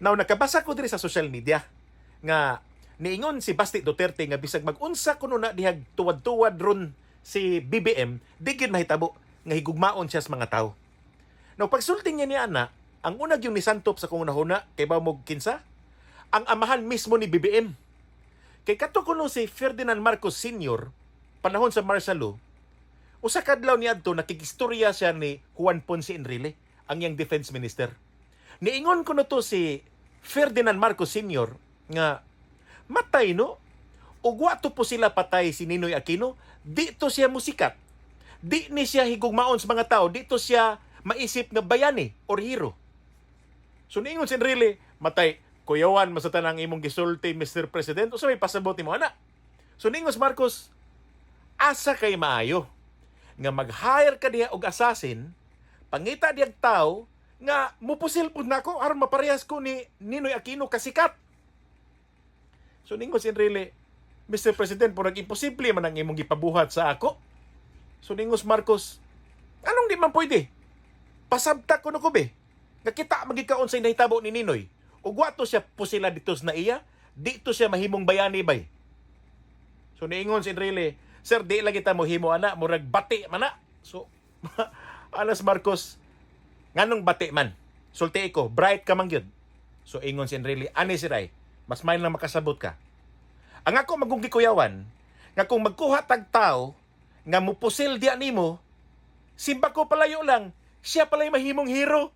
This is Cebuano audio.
Now, nakabasa ko diri sa social media nga niingon si Basti Duterte nga bisag mag-unsa kuno na dihag tuwad-tuwad ron si BBM, di gyud mahitabo nga higugmaon siya sa mga tao. Now, pagsulti niya ni ana, ang una gyud nisantop sa kong hunahuna kay ba mo kinsa? Ang amahan mismo ni BBM. Kay kato kuno si Ferdinand Marcos Sr., panahon sa martial law, usa ka adlaw niadto nakikistorya siya ni Juan Ponce Enrile, ang iyang defense minister. Niingon kuno to si Ferdinand Marcos Sr. nga matay no, ug wa to po sila patay si Ninoy Aquino, di to siya musikat. Di ni siya higugmaon sa mga tao, di to siya maisip nga bayani or hero. So niingon si Enrile, "Matay, kuyawan man sa tanang imong gisulti, Mr. President, usa may pasabot nimo ana?" So niingon si Marcos, "Asa kay maayo nga mag-hire ka diha og assassin, pangita diyag tao nga mupusil pud nako aron maparehas ko ni Ninoy Aquino kasikat." So ningon si Enrile, "Mr. President, murag imposible man ang imong gipabuhat sa ako." So ningon si Marcos, "Anong di man pwede? Pasabta ko no ko be. Nga kita magikaon sa nahitabo ni Ninoy. Ug wa to siya pusila dito sa naiya, di to siya mahimong bayani bay." So niingon si Enrile, "Sir, di lagi ta mo himo ana, murag bati man na." So anas Marcos, "Nganong bati man? Sulti ko, bright ka man gyud." So ingon si Enrile, "Ani si Ray, mas may lang makasabot ka. Ang ako magong gikuyawan, nga kung magkuha tag tao nga mupusil diya nimo, simba ko palayo lang, siya pala'y mahimong hero."